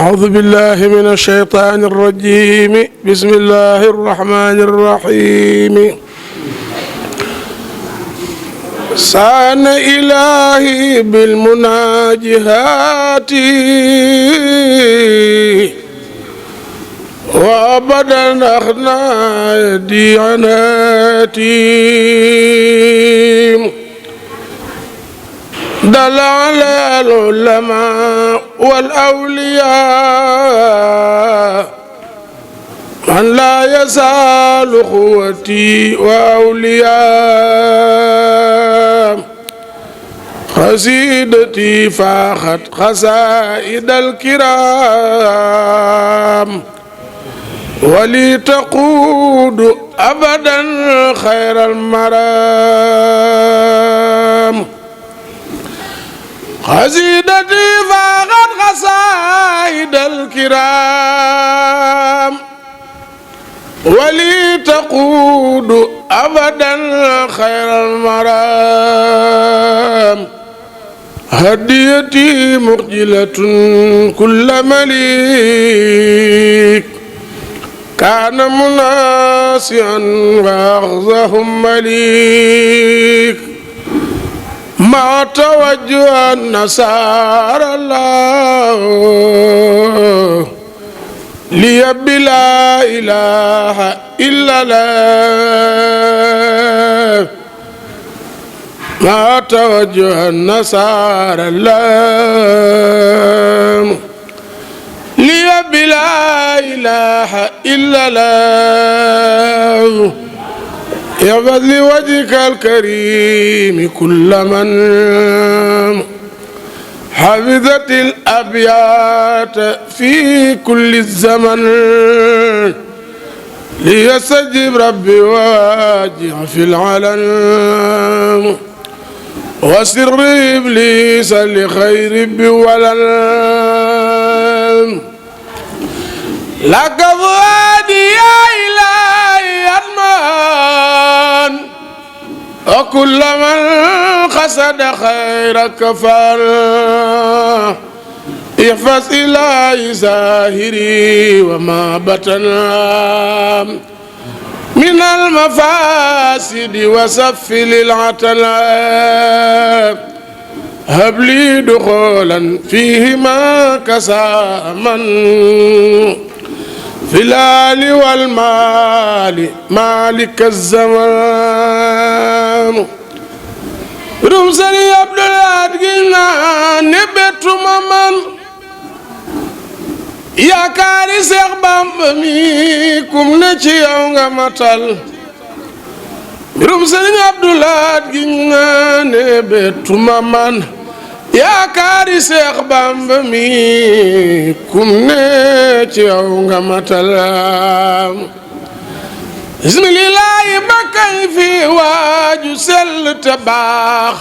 أعوذ بالله من الشيطان الرجيم بسم الله الرحمن الرحيم سان إلهي بالمناجهات وأبدا أخنا دياناتي دل على العلماء والأولياء من لا يزال قوتي وأولياء قصيدتي فاخت قصائد الكرام ولي تقود أبدا خير المرام قصيدتي فاخت قصائد الكرام ولي تقود أبدا خير المرام هديتي مخجلة كل مليك كان مناسيا وأخذهم مليك ما توجه النصارى الله لي بلا إله إلا الله ما توجه النصارى الله لي بلا إله إلا الله يغفر لوجهك الكريم كل من حفظت الأبيات في كل الزمن ليستجب ربي واجه في العلن وسر إبليس لخير بولن لك فؤادي يا إلهي أدمان وكل من قصد خيرك فان احفظ إلهي ظاهري وما بطن من المفاسد وسف للعتلى هب لي دخولا فيهما كساما في الآل والمال مالك الزمان رمسني عبد الله نبت ممن يا كاري سيخ بامبمي كم نتي يونغ ماتال رمسني عبد الله نبت ممن yaakaari Seex Bamba mi kum ne ci yow nga matalaam bismillaahi bakkay fi waaju sell te baax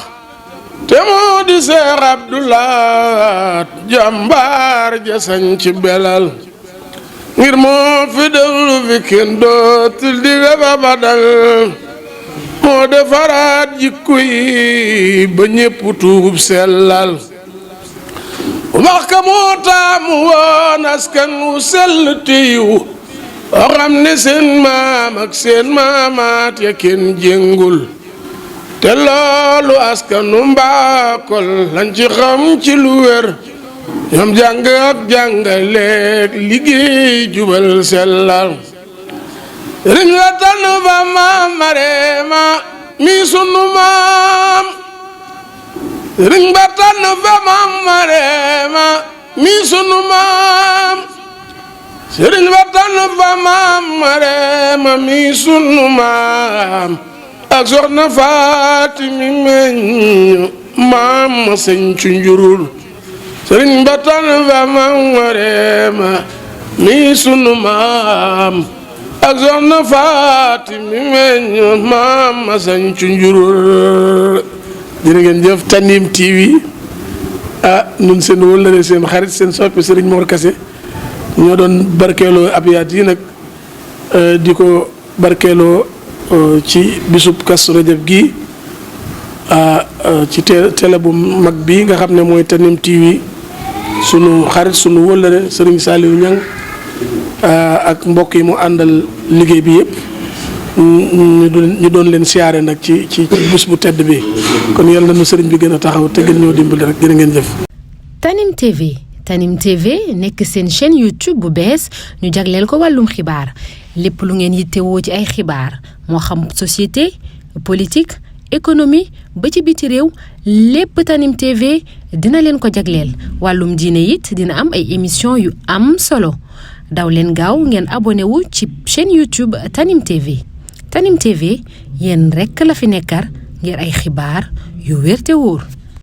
te moo di Seex Abdulaat jàmbaar ja sañ ci belal ngir moo fi delu fi kenn dootul di ba badal moo defaraat jikko yi ba ñépp tuub sellal wax ka moo taamu woon askan wu sell tiiw oo xam ne seen maam ak seen maamaat ya kenn jéngul te loolu askanu Mbakol lañ ci xam ci lu wér ñoom jàng ak jàngaleek liggéey jubal sellal riñ la tànn fa maam Mareema mi sunu maam riñ ba tànn fa maam Mareema mi sunu maam riñ ba tànn fa maam Mareema mi sunu maam ak soxna Faati mi meññ maam ma sëñ ci njurul riñ ba tànn fa maam Mareema mi sunu maam ak soxna Faati mi meññ maam ma sañ ci njurul jërë ngeen jëf Tanime TV nun seen wëllëre seen xarit seen soppi Sëriñ Mor Kassé ñoo doon barkeeloo abyaat yi nag di ko barkeeloo ci bisub Kazu Rajab gi ci télé bu mag bi nga xam ne mooy Tanime TV sunu xarit sunu wëllëre Serigne Saliou Niang ak mbokk yi mu àndal liggéey bi yëpp ñu doon leen siyaare nag ci bés bu tedd bi kon yal na nu sëriñ bi gën a taxaw te gën ñoo dimbali rek jërë ngeen jëf. Tanim TV nekk seen chaîne YouTube bu bees ñu jagleel ko wàllum xibaar lépp lu ngeen yittewoo ci ay xibaar moo xam société politique économie ba ci biti réew lépp Tanim TV dina leen ko jagleel wàllum diine it dina am ay émission yu am solo daw leen gaaw ngeen abonné wu ci chaîne YouTube Tanim TV yéen rekk la fi nekkar ngir ay xibaar yu wér te wóor.